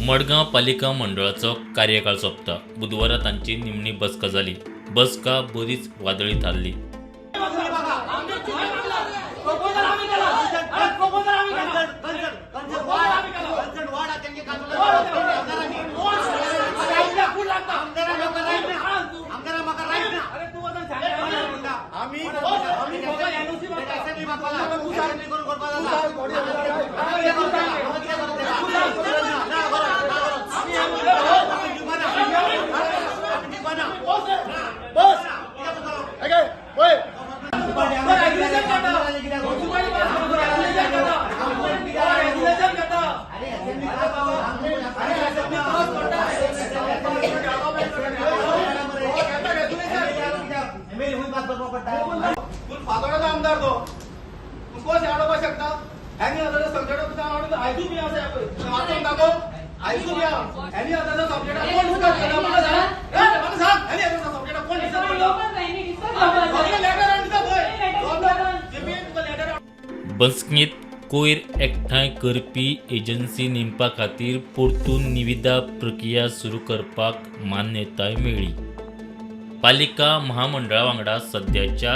मडगांव पालिका मंडळाचो कार्यकाळ सोंपता. बुधवारा तांची निमणी बसका जाली. बसका बरीच वादळी थारली. प्रपोजल आम्ही केला. अरे, प्रपोजल आम्ही केला. अरे, तू आता सांग. आम्ही आम्ही फक्त NOC मागता. बस पळय. रेग्युलेशन करता. रेग्युलेशन करता. रेग्युलेशन करता. तूं फातोड्याचो आमदार तो तूं कशें हाडोवपाक शकता? एनी अदर सब्जेक्ट तुका हाडून आयजूय बी आसा पळय, वाचून दाखोव. आयजूय बी आहा. एनी अदर सब्जेक्ट कोण डिस्कस केला, म्हाका सांग. ए, म्हाका सांग, एनी अदर सब्जेक्ट कोण डिस्कस केलो? सगळे लेटर हाडून दिता पळय जेपी, तुका लेटर. बसकेंत कोयर एकठांय करपी एजन्सी नेमपा खातीर परतून निविदा प्रक्रिया सुरू करपाक मान्यताय मेळ्ळी. पालिका महामंडळा वांगडा सद्याच्या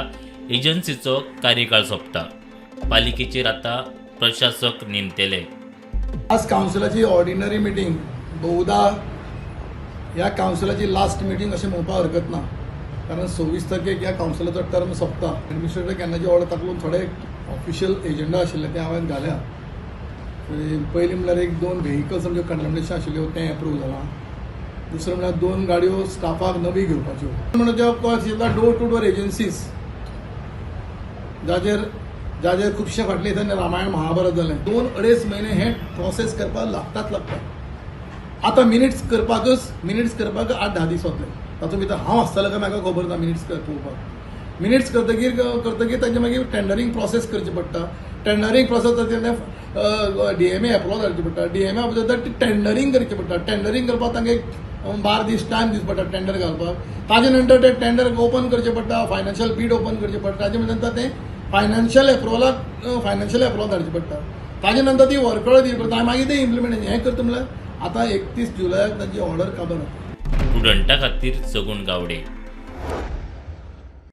एजन्सीचो कार्यकाळ सोंपता. पालिकेचेर आतां प्रशासक नेमतले. आज कावन्सिलाची ऑर्डिनरी मिटींग बहुदा ह्या कावन्सिलाची लास्ट मिटींग अशें म्हणपाक हरकत ना, कारण 26 तारखेक ह्या कावन्सिलाचो टर्म सोंपता. एडमिनिस्ट्रेटर केन्नाची ऑर्डर ताका लागून थोडे ऑफिशियल एजेंडा आशिल्ले ते हांवें घाल्या. पयलीं म्हणल्यार एक दोन व्हेकल्स आमच्यो कंडेमनेशन आशिल्ल्यो, तें एप्रूव जालां. दुसरें म्हणल्यार दोन गाडयो स्टाफाक नवी घेवपाच्यो. म्हणून त्यो डोर टू डोर एजन्सीज जाजेर खुबशे फाटले थंय रामायण महाभारत जालें. 2-2.5 म्हयने हे प्रोसेस करपाक लागतात लागतात. आतां मिनिट्स करपाक 8-10 दीस वतले. तातूंत भितर हांव आसतलो काय म्हाका खबर ना. मिनिट्स पळोवपाक, मिनिट्स करतकीर तांचे मागीर टेंडरींग प्रोसेस करची पडटा. टेंडरींग प्रोसेस जाता, डीएमए एप्रुवल धाडची पडटा. डीएमए अप्रुवल जाता, टेंडरींग करची पडटा. टेंडरींग करपाक तांकां एक 12 दीस टायम दिवचो पडटा टेंडर घालपाक. ताजे नंतर ते टेंडर ओपन करचें पडटा, फायनान्शियल बीड ओपन करचें पडटा. ताजे नंतर ते फायनान्शियल एप्रुवल धाडचें पडटा. ताजे नंतर ती वर्क ऑर्डर दिली पडटा आनी मागीर ते इम्प्लिमेंट हें करता. म्हणल्यार आतां 31 जुलयाक तांची ऑर्डर काबार जाता. स्टुडंटा खातीर सगूण गावडे.